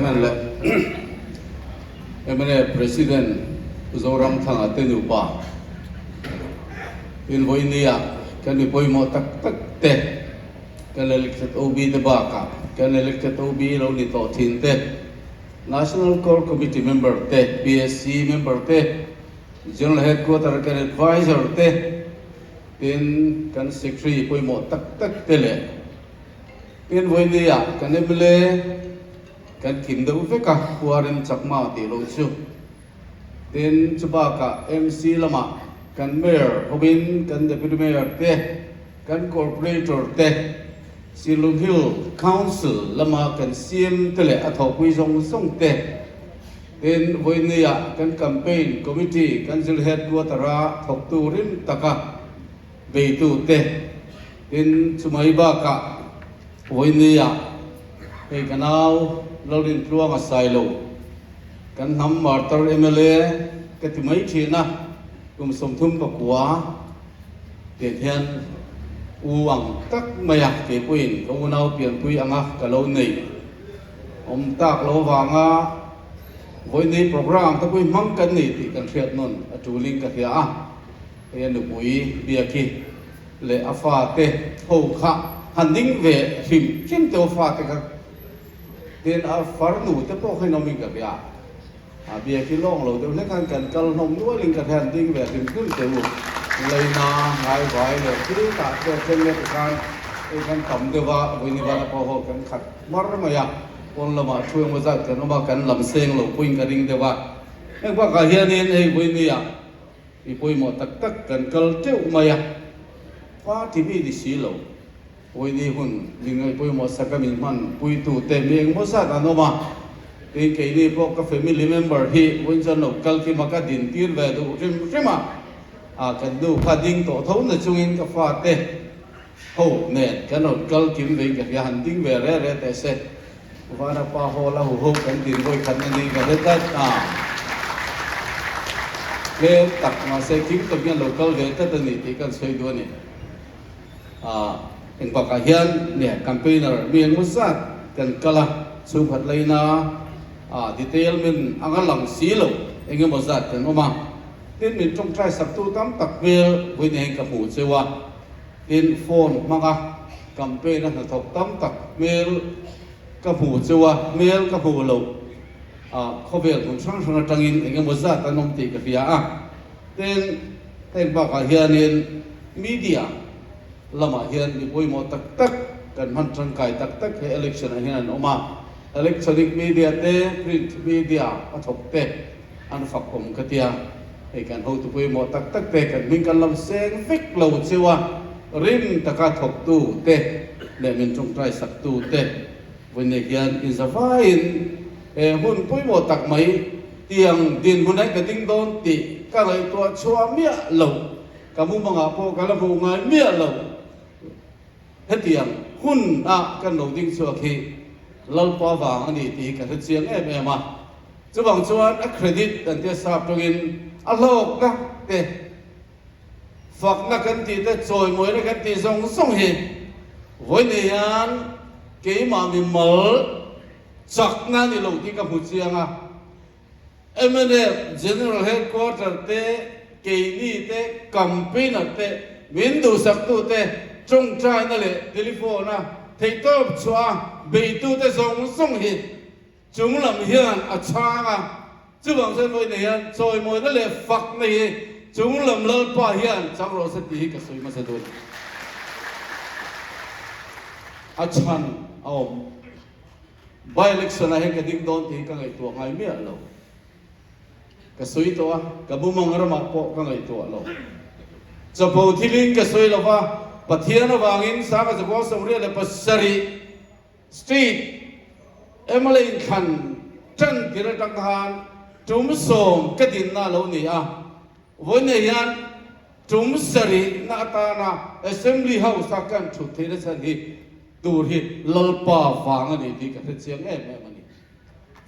Chairman leh mla President Pu Zoramthanga te nupa invawinia kan mi pawimawh tak tak te kan elected OB te bakah kan elected OB lo ni tawh thin te, National Core Committee member te, PSC member te, General Headquarter kan advisor te, tin kan Secretary pawimawh tak tak te leh tin vawinia kan mla kan kim deuh vek a, Khuarin Chakma tih loh chu. Tin, chubakah MC lamah kan Mayor hovin kan Deputy Mayor te, kan Corporator te, Shillong Hill Council lama kan CM te leh a thawhpui zawng zawng te, tin, vawinia kan Campaign Committee kan zil Headquarter-a thawktu rim taka beitu te, tin, chumai bakah vawinia hei ka nau Lalrintluanga Sailo, Kan hnam martar mla ka ti mai thin a, kum 34 tiang hian u ang tak mai a, keipuiin ka unau pianpui anga ka lo nei awm tak lo vanga vawiinei programme te pawh hi hmang kan nei tih kan hriat nawn a tulin ka hria a, hei a nupui Biaki leh a fate ho kha han ding ve hrim hrim teuh a fate kha. Tin, a farnu te pawh khain awmin ka hria. A biak hi lawng lo deuh hlek khan kan kal hlawm nualin ka hria, an ding ve hrim hrim teh u. Leina ngai vai leh thil tah te then leh tikhan hei kan tam deuh a, Vawiinivana pawh ho kan khat hmar mai a, pawn lamah thu emaw zat kan awm a, kan lam seng lo pawhin ka ring deuh a. Heng bakah hianin hei Vawiinia mi pawimawh tak tak kan kal teuh mai a, party mi ni si lo. Pawini hun min ngaih pawimawh sak a min hman puitu te mi engmaw zat an awm a, tin keini pawh ka family member hi vawiin chuan lo kal kim a ka din tir ve duh hrim hrim a, ah kan nu kha ding tawh tho na chungin ka fate ho nen kan rawn kal kim vein ka hria han ding ve re re teh se Vanapa hall a huho kan din vawi khat na ni ka hre tlat a, tlem tak mahse kim tak hian lo kal ve tlat a ni tih kan sawi duh a ni. Eng bakah hian nge campaigner mi engmaw zat kan kal a, chhungkhat laina detail min anga lang si lo eng emaw zat kan awm a, tin min tawngtai saktu tam tak hmel vawi nei ka hmuh cheu a, tin phone hmanga campaign a hnathawk tam tak hmel ka hmuh cheu a, hmel ka hmuh loh khawvel hmun hrang hrang atangin eng emaw zat an awm tih ka hria a. Tin, heng bakah hianin media lamah hian mi pawimawh tak tak kan hman tangkai tak tak he election ah hian an awm a, electronic media te, print media a thawk te an fak awm ka tia, hei kan hotu pawimawh tak tak te kan hming kan lam seng vek lo cheu a, rim taka thawktu te leh min tawngtai saktu te vawiin hian inzavaiin he hun pawimawh tak mai Tiang dinhmun ah ka ding dawn tih ka ngaihtuah chhuah miah lo, ka mumangah pawh ka la hmuh ngai miah lo. Hetiang hun ah kan lo ding chhuak hi Lalpa vang a ni tih hi ka hre chiang em em a. Chuvang chuan a credit an tia sap tawngin a hlawkna te, fakna kan tih te, chawimawina kan tih zawng zawng hi vawiin hian keimah mimal, Chakna ni lo tih ka hmu chiang a, mnf General Headquarter te, keini te, campaigner te, min duhsaktu te, tawngtaina leh telephone a theihtawp chhuah a beitute zawng zawng hi chunglam hian a chhang a, chuvang chuan vawiin hian chawimawina leh fakna hi chunglam Lalpa hian chang rawh se tih hi ka sawi hmasa dun. A chhan a awm. By election ah hian ka ding dawn tih hi ka ngaihtuah ngai miah lo. Ka sawi tawh a, ka bumang ramah pawh ka ngaihtuah lo. Chapo thilin ka sawi lo va, Pathian avangin Sanga Zakua 87 State mla inthlan tan tir atang khan tum 10 ka dinna a lo ni a, vawiin hian tum 7 na atana Assembly House a kan thut theihna chhan hi Tur hi Lalpa vang a ni tih ka hre chiang em em a ni.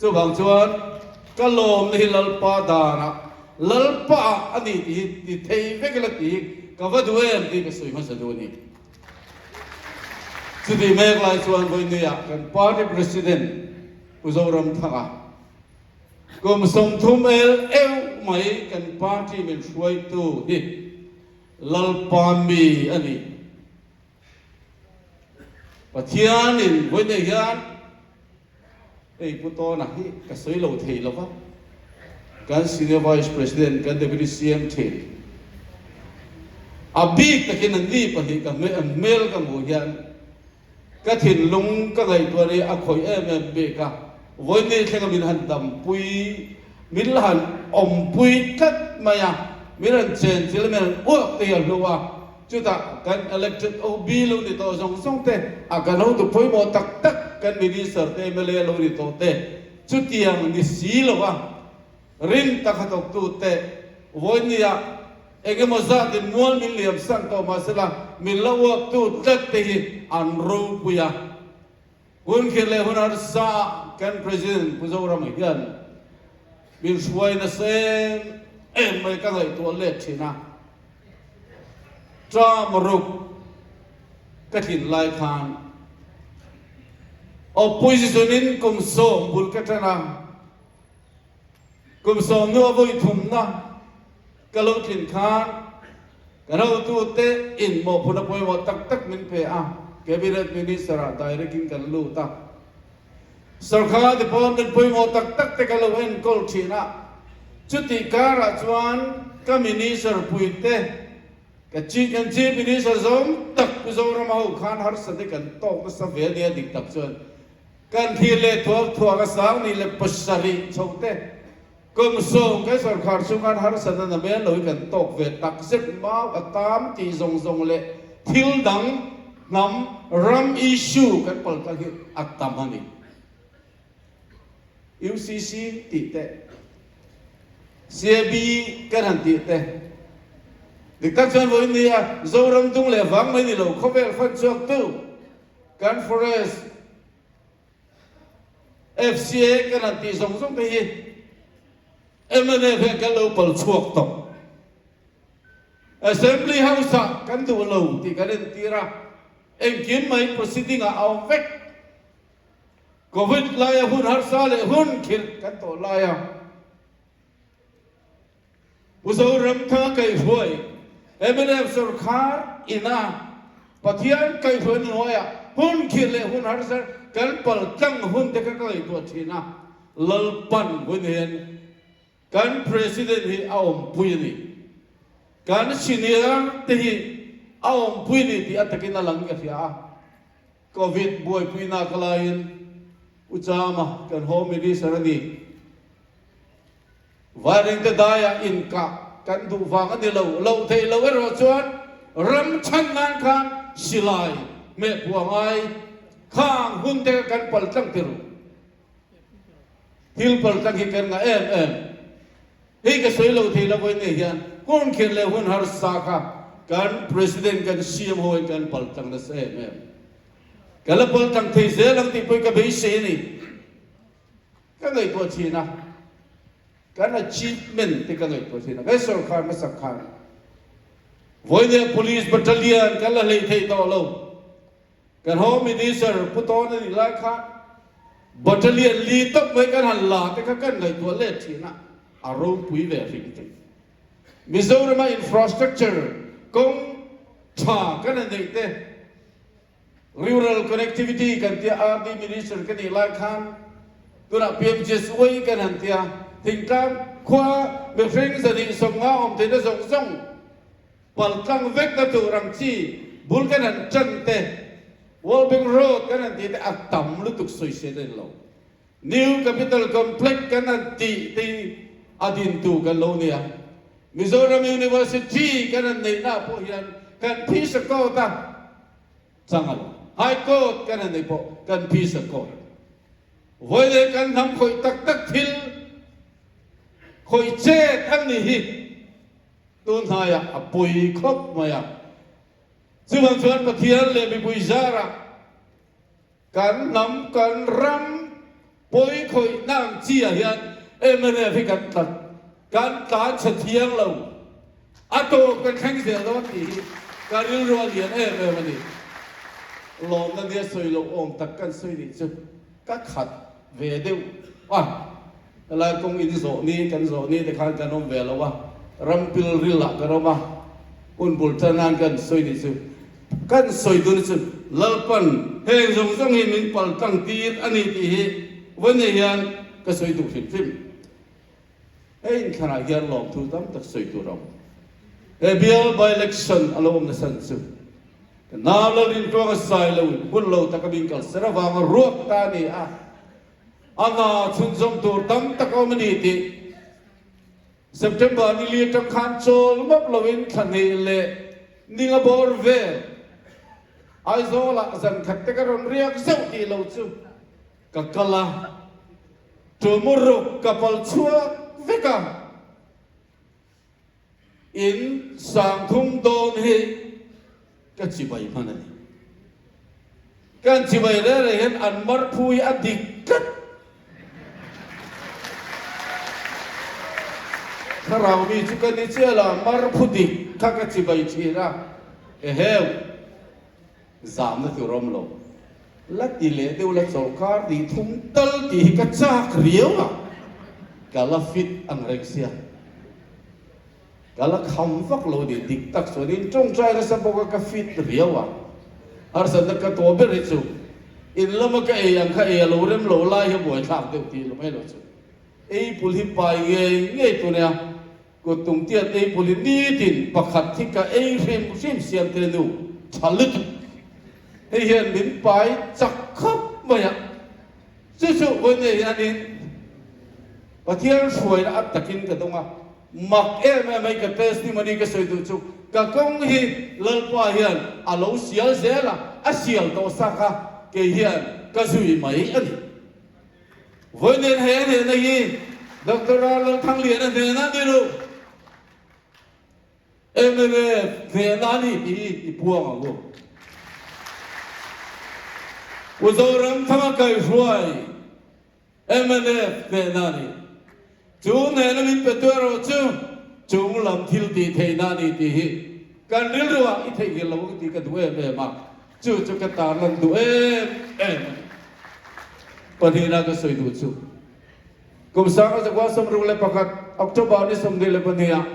Chuvang chuan ka lawmna hi Lalpa danah, Lalpa ah a ni tih hi ti thei vek ila tih hi ka va duh em tih ka sawi hmasa duh a ni. Chutih mek lai chuan vawinuiah kan party president. Pu Zoramthanga kum 30 el euh mai kan party min hruaitu hi Lalpa mi a ni. Pathianin vawiin hian hei Pu Tawna hi ka sawi lo thei lo va, kan Senior Vice President, kan Deputy CM thin, a bik takin an ni pahnih ka hmel ka hmuh hian ka thinlung ka ngaihtuah hi a khawih em em bik a, vawiin thlenga min han dampui, min la han awmpui tlat mai a, min han chenchilh a, min han uak te hi a hlu a. Chutah kan elected OB lo ni tawh zawng zawng te, a kan hotu pawimawh tak tak kan Minister te, mla lo ni tawh te, chutiang ni si lo a, rin tak a thawktu te vawinia eng emaw zat in mual min liam san tawh mahsela min la uaptu tlat te hi an ropui a. Hun khirh leh hun harsa ah kan President Pu Zorama hian min hruai nasa em em mai ka ngaihtuah let thin a. Term ruk ka tlin lai khan opposition in kum 10 bul ka tan a, kum 10 hnu a vawi thumna ka lo tlin khan ka hotute in mawhphurhna pawimawh tak tak min pe a, Cabinet Minister ah direct in kan lut a, Sarkar department pawimawh tak tak te ka lo enkawl thin a, chutih karah chuan ka Minister puite, ka Chief kan Chief Minister zawng tak Pu Zorama ho khan harsa te kan tawk nasa ve ania dik tak chuan kan thlir leh thuak thuak a 2007 chho te kum 10 kan sarkar chhung khan harsatna na mel lo hi kan tawk ve tak zet mau a tam tih zawng zawng leh thil dang Hnam ram issue kan pal tlang hi a tam a ni. UCC tih te, CAB kan han tih te, dik tak chuan vawiin nia Zoram dung leh vang mai ni lo khawvel fan chhuak tu kan forest FCA kan han tih zawng zawng te hi mnf hian kan lo pal chhuak tawh. Assembly House ah kan duh lo tih kan entir a, engkim mai proceeding ah a awm vek. Covid laia hun harsa leh hun khirh kan tawh laia Pu Zoramthanga kaihhruai mnf sorkar ina Pathian kaihhruai hnuaiah hun khirh leh hun harsa kan pal tlang hun te kha ka ngaihtuah thin a, Lalpan hun hian Kan President hi a awmpui a ni. Kan senior te hi a awmpui a ni tih a takin a lang ka hria a. Covid buaipui nak laiin U Chama kan Home Minister a ni. Vairengte daiah inkah kan duh vang a ni lo. Loh theih loh erawh chuan ram chhan nan khan silai hmeh phuah ngai khang hun te kha kan pal tlang tir. Thil pal tlang hi kan ngah em em. Hei ka sawi lo thei lo vawi nei hian hun khirh leh hun harsa kha kan President kan CM ho in kan pal tlang nasa em em. Ka la pal tlang thei zel ang tih pawhin ka beisei a ni. Ka ngaihtuah thin a, kan achievement te ka ngaihtuah thin a, kan sorkar hmasak khan vawinia Police Battalion kan la hlei thei tawh lo. Kan Home Minister Pu Tawn a nih lai khan Battalion li tawp mai kan han la te kha kan ngaihtuah let thin a, a ropui ve hrim tih. Mizorama infrastructure kawng tha kan han neih te, rural connectivity kan tia RD Minister ka nih lai khan tunah PMGSY kan han tia thingtlang khua mihring 250 awm theihna zawng zawng Paltlang vekna tur ang chi bul kan han tan te, World Bank Road kan han tih te a tam lutuk sawi se den lo. New Capital Complex kan han tih te hi a dintu kan lo nia. Mizoram University kan han neihna pawh hian kan phisa court a chang a lo. High Court kan han neih pawh kan phisa court. Vawi leh kan hnam khawih tak tak thil khawih chet ang ni hi. Tun hnaiah a pawi khawp mai a. Chuvang chuan Pathian leh mipui zarah kan hnam, kan ram pawi khawihna ang chi ah hian mnf hi kan tlat, kan tlan chhe thiang lo, a tawp kan thleng zel dawn tih hi ka rilru a lian em em a ni. Lawmna nia sawi loh awm tak kan sawi nih chu ka khat. ve deuh a, helai kawng in zawh ni kan zawh ni te khan kan awm ve lo a, ram pil ril ah kan awm a, hun bul tan nan kan sawi nih chu kan sawi dun chu Lalpan heng zawng zawng hi min pal tlang tir a ni tih hi vawiin hian ka sawi duh hrim hrim. Hei inthlanah hian lawmthu tam tak sawi tur a awm. He bial by-election a lo awm nasa chu ka nau Lalrintuanga sai lo in hun lo taka min kal ser avanga ruak ta a ni a, a hna chhunzawm tur tam tak a awm a ni tih September ni li atang khan chawl mawp loin thla hnih leh ninga bawr vel Aizawlah zan khat te ka rawn riak zeuh tih lo chu Ka kal a, tumuruk ka pal chhuak vek a, in sangthum dawn hi ka chibai hman a ni. Kan chibai reng reng hian an marphu hi a dik tlat. Thlarau mi chu ka ni chiah la, marphu dik kha ka chibai thin a, eheu. Zamna tur awm lo. La ti leh deuh la chawlhkar tih thum tal tih hi ka chak riau a, ka la fit ang reng sia. Ka la kham vak lo ni dik tak chuan in tawngtai nasa bawk a ka fit riau a. Harsatna ka tawh ber hi chu in lama ka ei ang kha ei a lo rem lo lai hi buaithlak deuh tih lo mai lo chu. Ei pul hi pai ngei ngei tu nia. Kut tum tiat ei pul hi nitin pakhat hi ka ei hrim hrim siam te nu tha lutuk. Hei hian min pai chak khawp mai a, chu chu vawiin hianin Pathian hruaina a takin ka dawng a, mak em em mai ka testimony ka sawi duh chu ka kawng hi Lalpa hian a lo sial zel a, a sial tawh sak a, kei hian ka zui mai a ni. Vawiin hei a hnehna hi Doctor Lalthangliana hnehna ni lo, mnf hnehna a ni tih hi i puang ang u. Pu Zoramthanga kaihruai mnf hnehna a ni. Chu hnehna min pe tu erawh chu chung lam thil tih theihna a ni tih hi kan rilruah i theihnghilh lo ang tih ka duh em em a. Chu chu ka tarlan duh em em a ni. Pahnihna ka sawi duh chu kum 1961 October ni 22 ah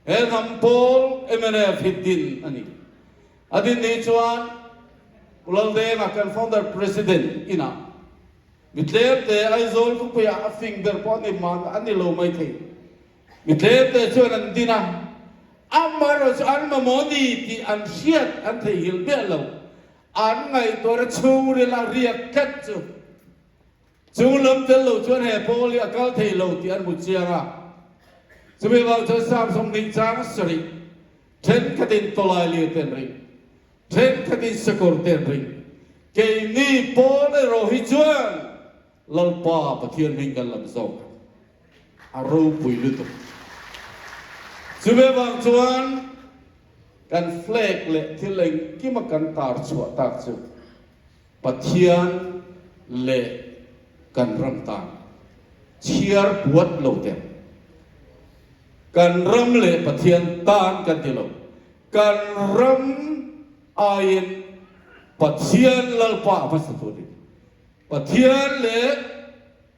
he hnam pawl mnf hi din a ni. A din ni chuan Pu Laldenga kan founder president inah mi tlemte Aizawl khawpuiah a fing ber pawh a ni mahna a ni lo maithei. Mi tlemte chuan an din a, amaherawh chu an mamawh ni tih an hriat an theihnghilh miah lo. An ngaihtuahna chhungril a riak tlat chu. Chung lam tel lo chuan he pawl hi a kal thei lo tih an hmu chiang a. Chumi vang chuan Psalm 20 chang sarih thenkhatin tawlai lir te an ring, thenkhatin sakawr te an ring. Keini pawl erawh hi chuan Lalpa Pathian hming kan lam zawk a ropui lutuk. Chumi avang chuan kan flag leh thil engkima kan tar chhuah tak chu Pathian leh kan ram tan chhiar puat lo teh. Kan ram leh Pathian tan kan ti lo. Kan ram aiin Pathian Lalpa a hmasa tur a ni. Pathian leh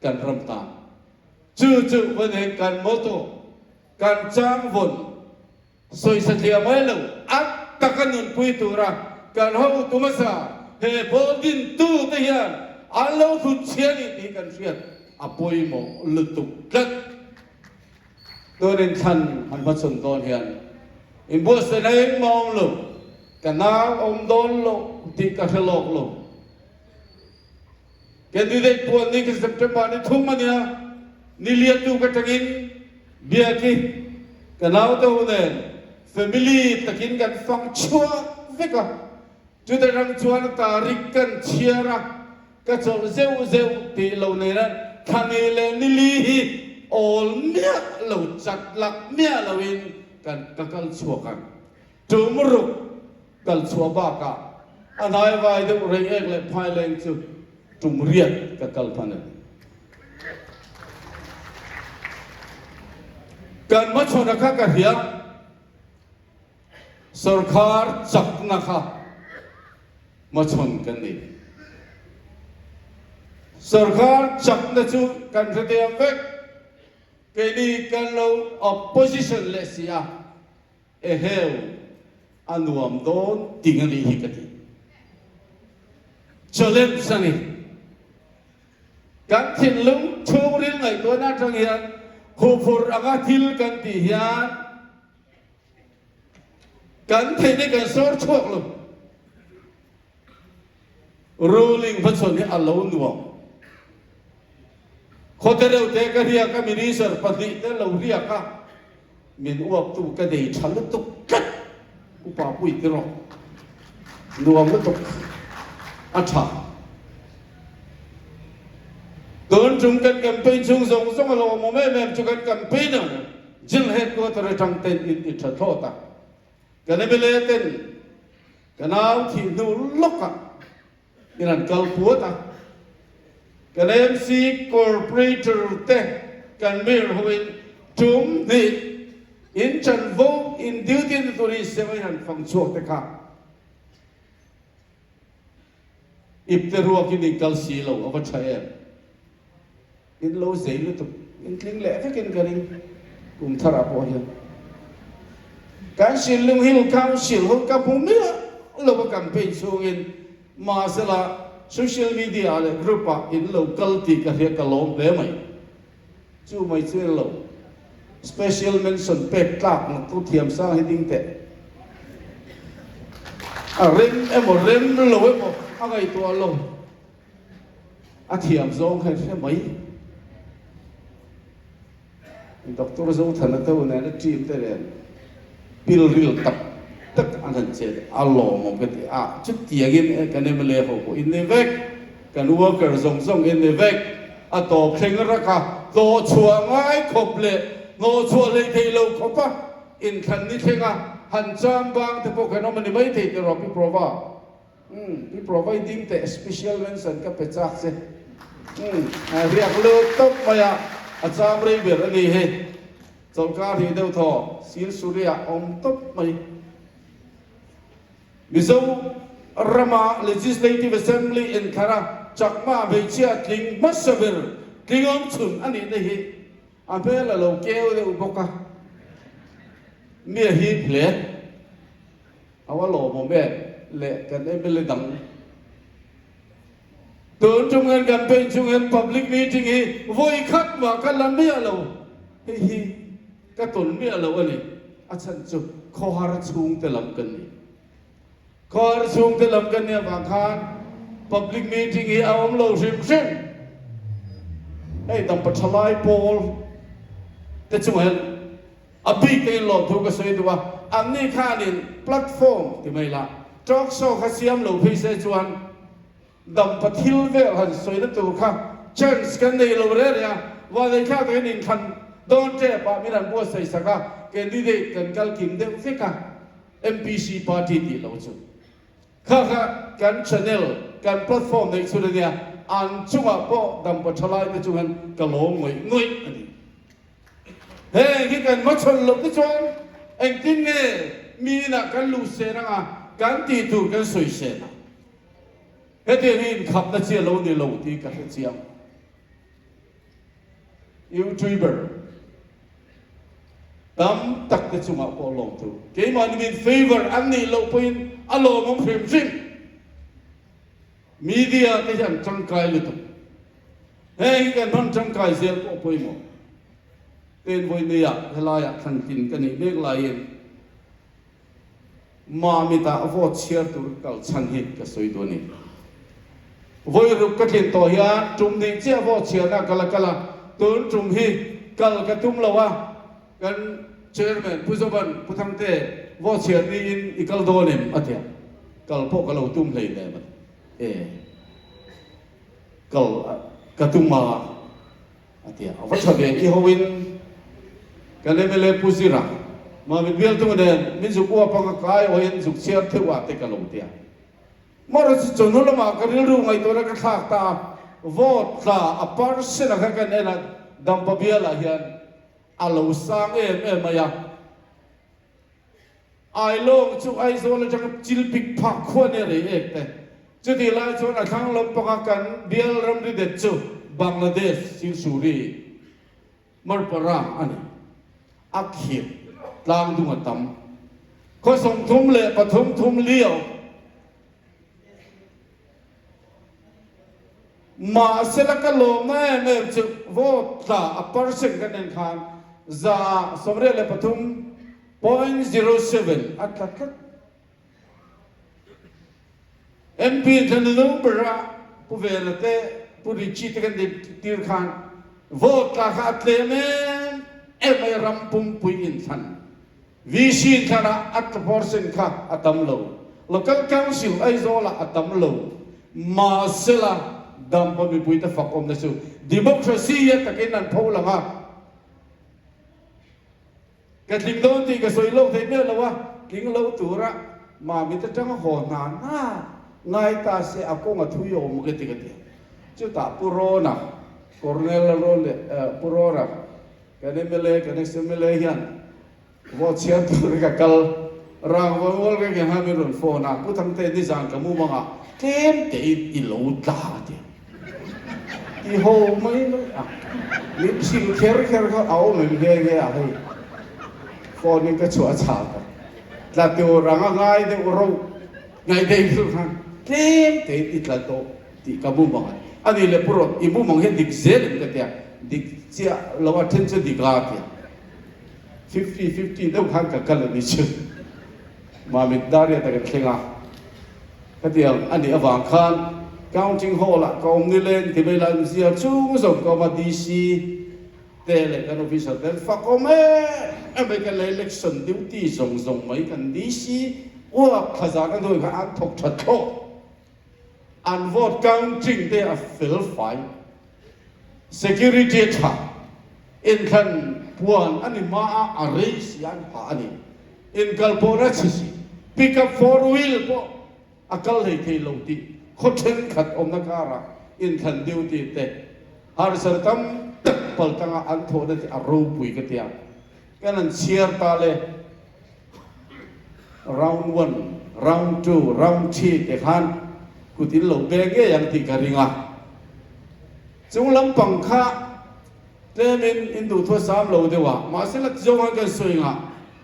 kan ram tan. Chu chu vawneng kan motto, kan changvawn sawisa tliah mai lo, a taka nunpui tura kan hotu hmasa he pawl dintu te hian an lo thut chhia ni tih kan hriat a pawimawh lutuk tlat. Tunin thlan han hmachhawn dawn hian inbuatsaihna engmah awm lo, ka nau awm dawn lo tih ka hre lawk lo. Candidate puan ni khi September ni thum a nia, ni liatu ka tangin Biaki ka naute ho nen family takin kan fang chhuak vek a, chutah rang chuan tarik kan chhiar a, ka chawlh zeuh zeuh tih lo nena thlani leh nili hi awl miah lo chat lak miah loin kan ka kal chhuak ang. Tum ruk kal chhuah bakah a hnaivai deuh rei ek leh phaileng chu tum riat ka kal hman a ni. Kan hmachhawn a kha ka hria, sawrkhar chakna kha hmachhawn kan ni. Sorkar chakna chu kan hrethiam vek. Keini kan lo opposition leh si a, eheu a nuam dawn ting a nih hi ka ti. Challenge a ni. Kan thinlung chhungril ngaihtuahna atang hian huphurh anga thil kan tih hian kan theihna kan sawr chhuak lo. Ruling hmachhawn hi a lo nuam. Khawte reuh te ka riak a, minister pahnih te lo riak a, min uaptu ka nei tha lutuk tlat. Upa pui ti rawh. Nuam lutuk a tha. Tun tum kan campaign chhung zawng zawng a lo awm awm em em chu kan campaigner General Headquarter atang ten in ti tha thlawt a. Kan mla ten ka nau thih hnu lawkah in an kal puat a. Kan MC Corporator te kan mayor hoin tum hnih in chanvo in duty na tur hi siam in han fang chhuak te kha ipte ruakin in kal si lo a va tha em. In lo zei lutuk, in tling leh vekin ka ring kum tharah pawh hian. Kan Shillong Hill Council ho ka hmu miah lo a campaign chhungin mahsela social media ah leh group ah in lo kal tih ka hria ka lawm hle mai. Chu mai chu en lo. Special mention pek tlak nak tu thiam sang hi ding teh. A rem emaw rem lo emaw a ngaihtuah lo. A thiam zawng kha hre mai. Doctor Zothana te nen a team te nen pilril tak tak an han chet a lawmawm ka ti a. Chutiangin kan mla ho pawh in ni vek, kan worker zawng zawng in ni vek. A tawp thleng rak a, hnawhchhuah ngai khawp leh hnawhchhuah hlei thei lo khawp a inthlan ni thleng a, han cham bang te pawh kan awm a ni maithei tiraw Pi Prova. Umm pi providing teh special mention ka pe chak che. Umm a riak lut tawp mai a, a cham rei ber a ni hi. Chawlhkar hi deuh thaw Sil Surya awm tawp mai. Mizo rama Legislative Assembly inthlara Chakma hmeichhia tling hmasa ber tling awm chhun a nihna hi a hmel a lo keu deuh bawk a, mi a hip hle. A va lawmawm em le kan mla dang. Tun tum hian campaign chung hian public meeting hi vawi khat mah ka la miah lo. Hei hi ka tawn miah lo a ni. A chhan chu khawhar chhungte lam kan ni. Khawhar chhungte lam kan nih avang khan public meeting hi a awm lo hrim hrim. Hei dampa thalai pawl te chungah hian A bik takin lawmthu ka sawi duh a, anni khanin platform ti mai la, talk show kha siam lo phei se chuan dampa thil vel han sawina tur kha chance kan nei lo reh reh a, vanneithlak takin inthlan dawn tep ah min han buatsaih sak a, candidate kan kal kim deuh vek a, MPC party tih lo chu. Kha kha kan channel, kan platform neih chhun a nia, an chungah pawh dampa thalai te chung hian ka lawm ngawih ngawih a ni. Heng hi kan hmachhawn loh te chuan engtin nge mi inah kan luh sen anga kan tih tur kan sawi sen a? Hetiang hi inkhapna chi a lo ni lo tih ka hre chiang. Youtuber tam tak te chungah pawh lawm tur. Keimahni min favour an nih loh pawhin a lawmawm hrim hrim. Media te hi an tangkai lutuk. Heng hi kan hman tangkai zel pawh pawimawh. Ten vawineia helaiah thlantin ka nih mek laiin Mamitah vote chhiar tur ka kal chhan hi ka sawi duh a ni. Vawi ruk ka tlin tawh hian tum hnih chiah vote chhiarna ka la kal a, tun tum hi kal ka tum lo a, kan Chairman Pu Zoban Pu Thangte vote chhiar niin i kal dawn em? a ti a, kal pawh ka lo tum hlei lem a ti. E, kal ka tum a. A ti a, a va tha ve i hoin kan mla Pu Zira Mamit bialtu nen min zuk uap anga kai awhin zuk chhiar theuh ah te ka lo ti a. Mara chu chawhnu lamah ka rilru ngaihtuahna ka thlak ta a, vote tla a percent a kha kan en a, Dampa bialah hian a lo sang em em mai a. Ailawng chu Aizawl atanga chil pik phak khua nia rei ek te. Chutih lai chuan a thlang lampanga kan bial ramri det chu Bangladesh Silsuri Marpara a ni. A khirh tlang dung a tam. Khaw 33 thum lio. Mahsela ka lawmna em em chu vote tla a percent kan en khan 83.07% a tla tlat. MP thlan nung bera Pu Vela te Pu Richie te kan tir khan vote tla kha a tlem em em mai ram pumpui inthlan. VC inthlan ah a tla percent kha a tam lo. Local Council Aizawl ah a tam lo. Mahsela Dampa mipui te fak awmna chu democracy a takin an pho lang a. Ka tling dawn tih ka sawi lo thei miah lo a, tling lo tura Mamit atanga haw hna hna ngai ta se a kawng a thui awm ka ti ka ti. Chutah Pu Rawna, Colonel Rawn leh Pu Rawna, kan mla, kan ex-mla hian vote chhiar tur ka kal rang vawi mual reng hian min rawn phone a, Pu Thangte nizan ka mumangah tlem tein i lo tla a ti a. Ti ho mai mai a, min hrilh kher kher kha a awm em nghe nghe a hei phone in ka chhuah chhak a, tla tur anga ngai deuh ro ngaih daih deuh khan tlem tein i tla tawh tih ka mumang a ni. A nih leh Pu Rawt i mumang hian dik zel em ka ti a, dik chiah lo a then chu dik a ti a, 50 50 deuh khan ka kal a ni chu. Mamit Daria ta kan thleng a, khatiang a nih avang khan Counting Hall ah ka awm nileng ti mai lai zia chung zawng ka awm a, DC te leh kan officer te an fak awm em em mai, kan election duty zawng zawng mai kan DC uak thla zan a hnuai khan an thawk tha thlawh, an vote counting te a fel fai, security a tha, inthlan puan a ni hma a, a rei si a an phah a ni. Inkalpawhna chhe si, pickup four wheel pawh a kal hlei thei lo tih khaw thenkhat awmna karah inthlan duty te harsar tam tak pal tanga an thawhna te a ropui ka tia. Kan an chhiar ta le round one, round two, round three te khan kut in lo beng ngei ang tih ka ring a. Chung lampang kha Tlemin in duhthu a sam lo deuh a, mahse la ti zawng han kan sawi ngah.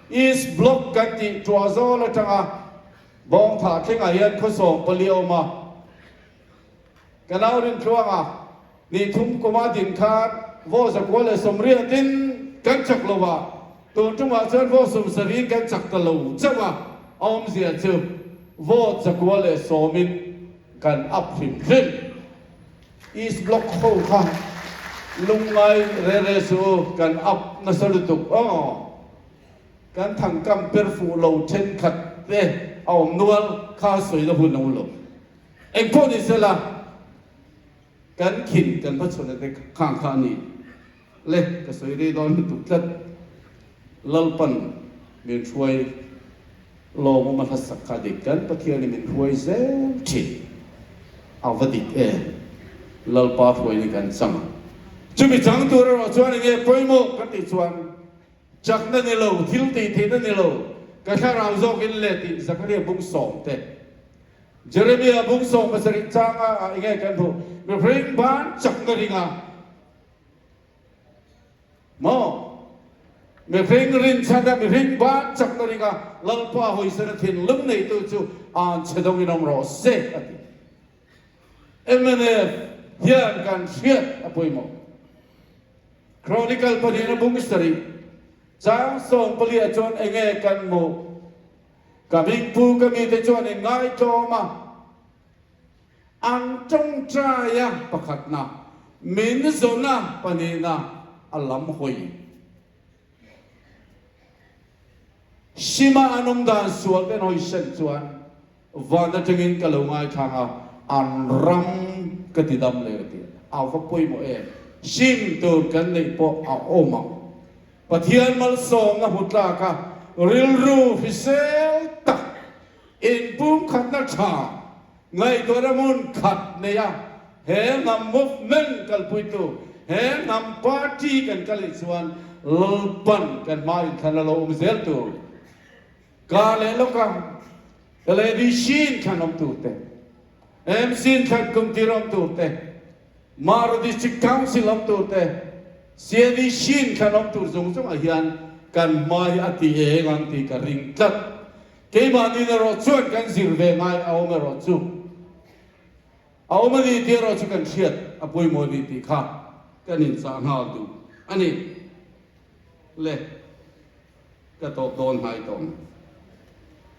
East Block kan tih tuah zawl atanga Bawngthah thlengah hian khawsawm pali a awm a. Ka nau Rintluanga ni thum kuma din khan vaw 180 tin kan chak lo a, tun tumah chuan vaw 70 in kan chak ta lo chauh a, a awmzia chu vaw 110 in kan up hrim hrim. East Block ho kha lungngai re re suh u, kan up nasa lutuk aw. Kan thangkam per fuh lo thenkhat te a awm nual kha sawi na hun a awm lo. Engpawh ni sela kan khin kan va chhuahna te khang kha a ni le, ka sawi rei dawn lutuk tlat. Lalpan min hruai lawmawm a hlasak kha dik kan Pathianin min hruai zel thin a va dik em? Lalpa hruaina kan chang a, chumi chang tur erawh chuan enge pawimawh kan tih chuan chakna ni lo, thil tih theihna ni lo, ka thlarau zawkin le tih Zakaria bung 10 te Jeremia bung 17 changa enge kan hmuh mihring ban chakna ringa Maw? Mihring rinchhan a mihring ban chakna ringa Lalpa hawisana thinlung neitu chu an chhe dawngin awm rawh se, a ti. Mnf hian kan hriat a pawimawh. Chronicle pahnihna bung sarih chang 14 ah chuan enge kan hmuh? Ka hmingpu ka mite chuan in ngaitlawm a. An tawngtai a pakhatna, min zawna pahnihna a lam hawi. Sima an awm dan sual ten hawi sen chuan van atangin ka lo ngaithlang a, an ram ka ti dam leh ka ti. A va pawimawh em? Sim tur kan neih pawh a awm ang. Pathian malsawmna hmu tlak a rilru hrisel tak Inpumkhatna tha ngaihtuahna hmun khat nei a, he hnam movement kalpuitu, he hnam party kan kal ih chuan Lalpan kan hma inthlan a lo awm zel tur ka leh lawk a, LADC inthlan awm tur te. MC inthlan kum tir awm tur te, Mara District Council awm tur te, CADC inthlan awm tur zawng zawngah hian kan hma hi a ti eng ang tih ka ring tlat. Keimahni erawh chuan kan zir ve ngai a awm erawh chu a awm a ni tih erawh chu kan hriat a pawimawh a ni tih kha kan inchah nghal duh a ni. Le, ka tawp dawn hnai tawh ang.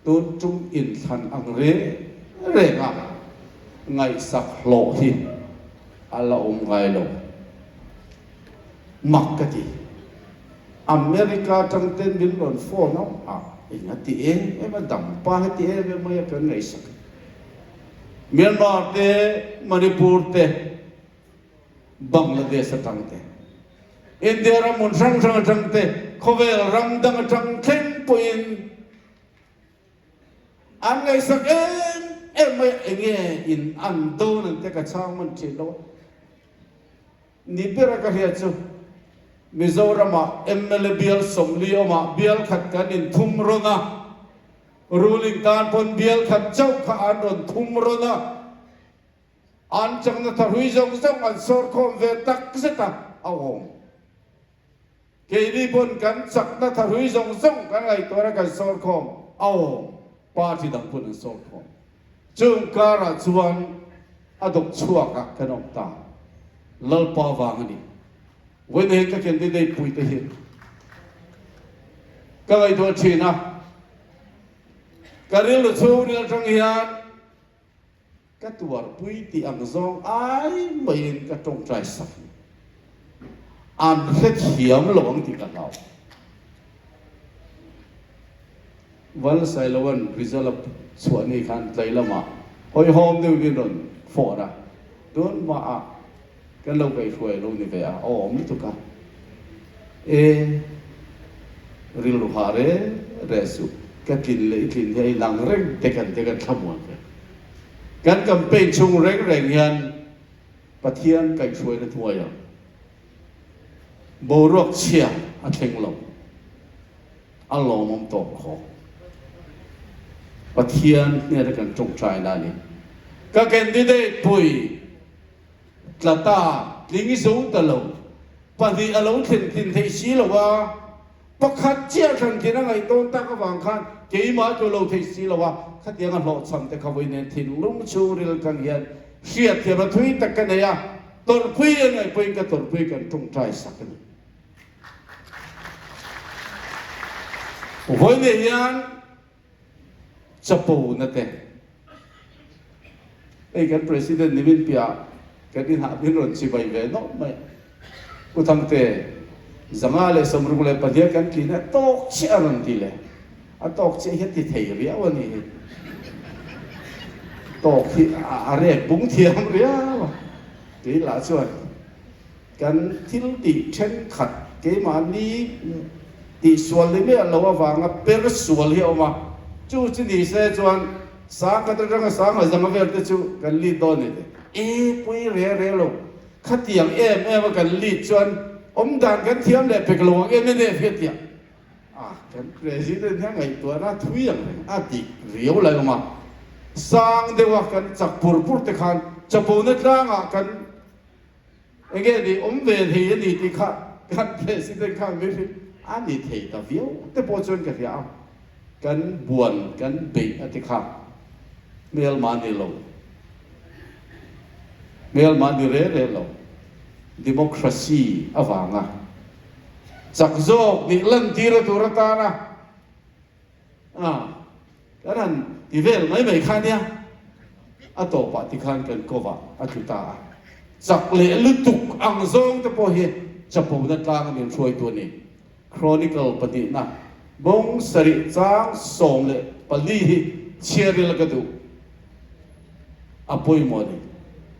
Tun tum inthlan ang reng reng a ngaihsak hlawh hi a la awm ngai lo. Mak ka ti. America atang ten min rawn phone a, ah eng a ti em em a, dam pa heti em em mai a kan ngaihsak. Myanmar te, Manipur te, Bangladesh atang te, India ram hmun hrang hrang atang te, khawvel ram dang atang thleng pawhin an ngaihsak em em mai a, enge in an dawn ang te ka chhang man thin lo a. Ni bera ka hriat chu Mizoramah mla bial 40 awmah bial khat kan inthum rawn a, ruling tan pawn bial khat chauh kha an rawn thum rawn a, An chakna thahrui zawng zawng an sawr khawm ve tak zet a, a awm. Keini pawn kan chakna thahrui zawng zawng kan ngaihtuahna kan sawr khawm, a awm. Party dang pawn an sawr khawm. Chung karah chuan a dawk chhuak ah kan awm ta. Lalpa vang a ni. Vawiin ka candidate pui te hi ka ngaihtuah thin a, ka rilru chhungril atang hian, Ka tuarpui tih ang zawng ai maiin ka tawngtai sak ni. An hrethiam lo ang tih ka hlau. Val Sailoan result a chhuah ni khan tlai lamah hawihhawm deuhin rawn phone a, tun hmaah kan lo kaihhruai lo ni ve a, a awm lutuk a. E, rilru hah reng reng suh, ka tlin leh i tlin hi a inang reng te kan te kan thlamuan ve. Kan campaign chhung reng reng hian Pathian kaihhruaina hnuaiah boruak chhia a thleng lo, a lawmawm tawp khawk. Pathian hnena kan tawngtaina a ni. Ka candidate pui Tla ta, tling zo ta lo. 2 a lo thlen tlin theih si lo a, pakhat chiah thlan tlin a ngaih tawn tak avang khan keimah tlu lo theih si lo a, khatiang a hlawhchham te kha vawi nen thinlung chhungril atang hian hriatthiam a thui tak ka nei a, tawrhpui a ngaih pawhin ka tawrhpui kan tawngtai sak a ni. Vawi nei hian Chapo na te. Hei kan President ni min piah kan inah min rawn chibai ve nawlh mai. Pu Thangte, 562 kan tlin a tawk chiah a rawn ti leh. A tawk chiah hi a ti thei riau a ni hi. Tawk hi a rek bung thiam riau a. Kei lah chuan Kan thil tih thenkhat keimahni tihsual ni miah lo avanga per sual hi a awm a, chu chu ni se chuan sangkhat atanga sangha zanga vel te chu kan lead dawn ni te. E pui re re lo, khatiang em em a kan lead chuan awm dan kan thiam leh pek lo ang em em em hi a tia. A, kan President hian ngaihtuahna thui ang reng a dik riau lai awm a, sang deuha kan chak pur pur te khan chapona tlangah kan Enge ni awm ve thei a ni tih kha kan President khan min hrilh a ni thei ta viau te pawh chuan ka hria a, kan buan kan beih a ti kha hmelma ni lo, hmelma ni re re lo, democracy avanga chak zawk nih lantir a tur atana A, kan han ti vel mai mai kha nia, a tawpah ti khan kan kovah a tlu ta a. Chak leh lutuk ang zawng te pawh hi chapona tlang a min hruaitu a ni. Chronicle pahnihna bawng sarih chang 14 hi chhiar ila ka duh. A pawimawh a ni.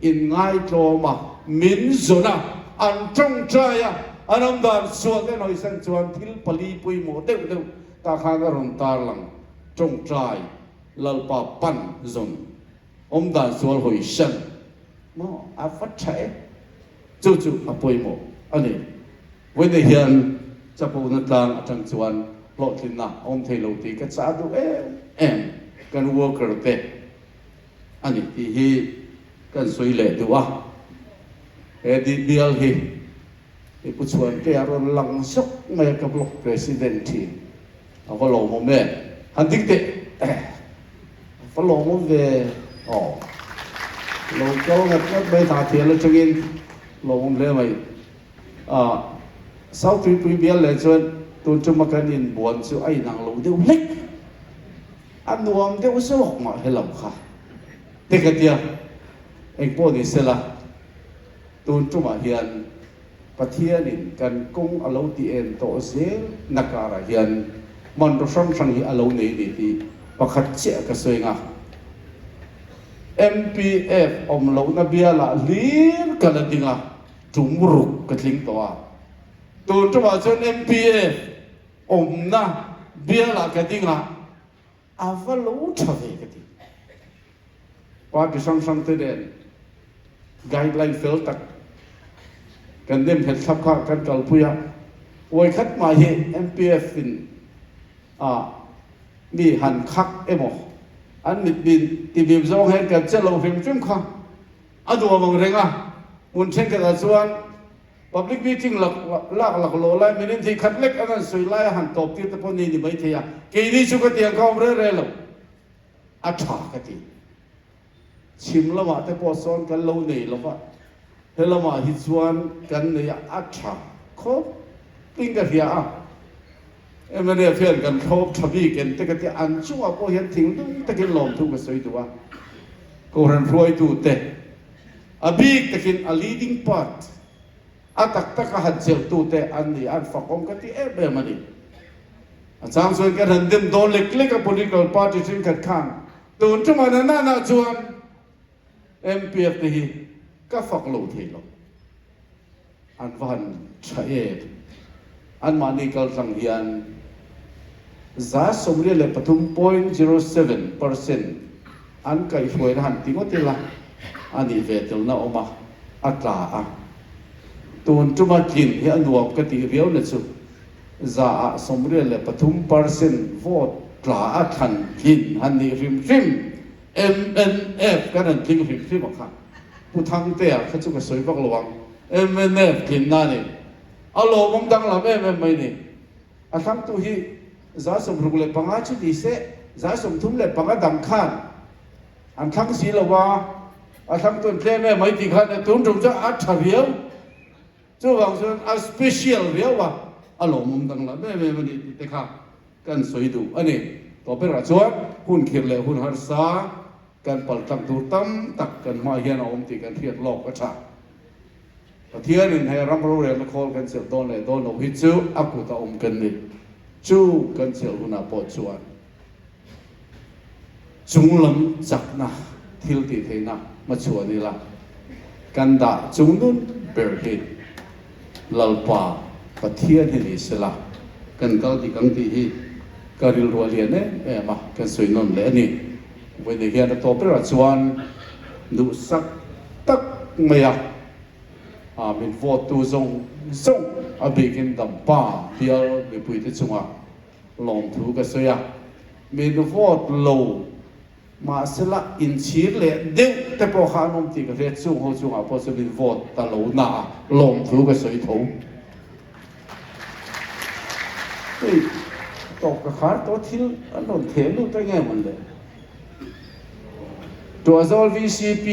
Inngaitlawm a, min zawn a, an tawngtai a, an awmdan sual te an hawisan chuan thil pali pawimawh deuh deuh Tah khan a rawn tarlang tawngtai Lalpa pan zawn awmdan sual hawi hran maw a va tha e, chu chu a pawimawh a ni. Vawiin hian chapona tlang atang chuan hlawhtlinna a awm thei lo tih ka chah duh em em kan worker te. a ni tih hi kan sawi leh duh a. He bial hi i Pu Chhuantea rawn lang zawk mai a ka block president thin a va lawmawm em? Han ding teh a va lawmawm ve aw. Lo kal ngat ngat mai hna thial atangin lawmawm hle mai. A South Tuipui bial leh chuan tun tuma kan inbuan chu a inang lo deuh hlek. A nuam deuh zawk mah he lo kha. Te ka tia, engpawh ni sela, tun tumah hian Pathianin kan kawng a lo ti en tawh zel na karah hian hmanraw hrang hrang hi a lo nei ni tih pakhat chiah ka sawi ang a. MPF awm lohna bialah hlir ka la ding a. Tum ruk ka tling tawh a, tun tumah chuan MPF awmna bialah ka ding a, a va lo tha ve ka ti. Party hrang hrang te nen guideline fel tak kan nem nghet thlap kha kan kalpui a, vawikhat mah hi MPF in a mi han khak emaw an mit min tibim zawng hian kan che lo hrim hrim kha. A duam ang reng a, hmun thenkhatah chuan public meeting lak lak lak lawh lai min inthei khat lek an han sawi lai a han tawp tir te pawh ni ni maithei a, keini chu ka ti ang ka awm rel rel lo, a tha ka ti. Chhim lamah te pawh sawn kan lo nei lo va, he lamah hi chuan kan nei a, a tha khawp in ka hria a. Mnf hian kan thlawp tha bik en te ka ti a, an chungah pawh hian thinglung takin lawmthu ka sawi duh a, Kohhran hruaitute a bik takin a leading part a tak taka han chelhtute an ni a, an fakawm ka ti em em a ni. A chang chuan kan han dem dawn lek lek a political party thenkhat khan tun tumah na na na chuan MPF te hi ka fak lo thei lo. An va han tha em? Anmahni kaltlang hian 93.07 percent an kaihhruaina han ti ngawt ila a nih ve telna awm a, a tla a. Tun tuma tlin hi a nuam ka tih riau na chu 93% percent vote tla a thlan tlin han nih hrim hrim Mnf kan han tling hrim hrim a kha. Pu Thangtea kha chu ka sawi vak lo ang. Mnf tlinna a ni. A lawmawm danglam em em mai ni. A thlangtu hi 65 chu ni se, 35 dang khan an thlang si lo a, a thlangtu an tlem em mai tih khan tun tum chu a tha riau. Chuvang chuan a special riau a, a lawmawm danglam em em a ni tih te kha kan sawi duh a ni. Tawh berah chuan hun khirh leh hun harsa kan paltlang tur tam tak kan hmaah hian a awm tih kan hriat lawk a tha. Pathianin he ram rorelna khawl kan chelh dawn leh dawn loh hi chu a kut a awm kan ni. Chu kan chelh hunah pawh chuan chunglam chakna thil tih theihna hmachhuan ila kan dah chung nun ber hi Lalpa Pathian hi ni sela kan kal dik ang tih hi ka rilru a lian em em a, kan sawi nawn leh a ni. Vawiin hian a tawp berah chuan duhsak tak mai a min vote tu zawng zawng a bikin Dampa bial mipuite chungah lawmthu ka sawi a, min vote lo mahsela inchhir leh deuh te pawh kha an awm tih ka hria, chung ho chungah pawh chu min vote ta lo na a lawmthu ka sawi tho. Hei tawp ka khar tawh thil an rawn theh lut a nge mawn le. Tuahzawl vcp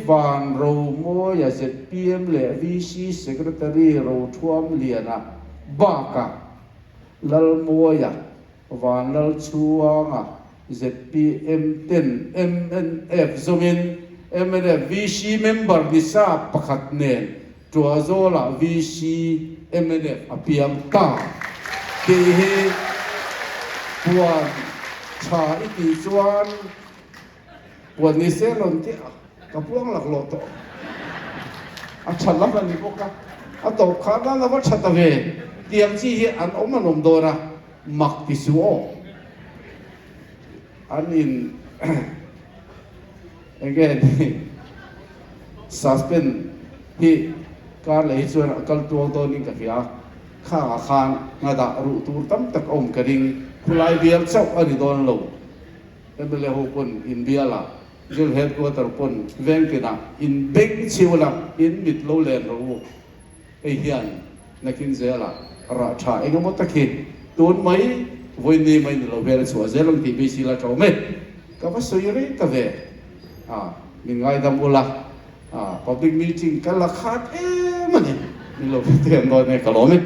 Van Romawia zpm leh VC Secretary Rothuamliana bakah Lalmuaia, Vanlalchhuanga, zpm ten mnf zawmin mnf VC member ni sa pakhat nen Tuahzawlah VC mnf a piang ta tih hi puan tha i tih chuan puan ni se rawn ti a, ka puang laklawh tawh. A tha lam a ni bawk a, a tawp kha nan a va tha ta ve tiang chi hi an awm an awm dawn a, mak ti su aw. An in enge ni suspend hi kar leh hi chuan a kal tual dawn in ka hria a, khangah khan ngadah ruh tur tam tak a awm ka ring, khulai bial chauh a ni dawn lo. Mla ho pawn inbial ah. Drill Headquarter pawn veng tinah in beng chhiu la, in mit lo len rawh u. Hei hian nakin zelah rah tha eng emaw tak hi tun mai vawiin mai ni lo vel a chhuah zel ang tih beisei la tho mai. Ka va sawi rei ta ve a, min ngaidam ula a, public meeting ka la khat em a ni. Min lo hre thiam dawn e, ka lawm e.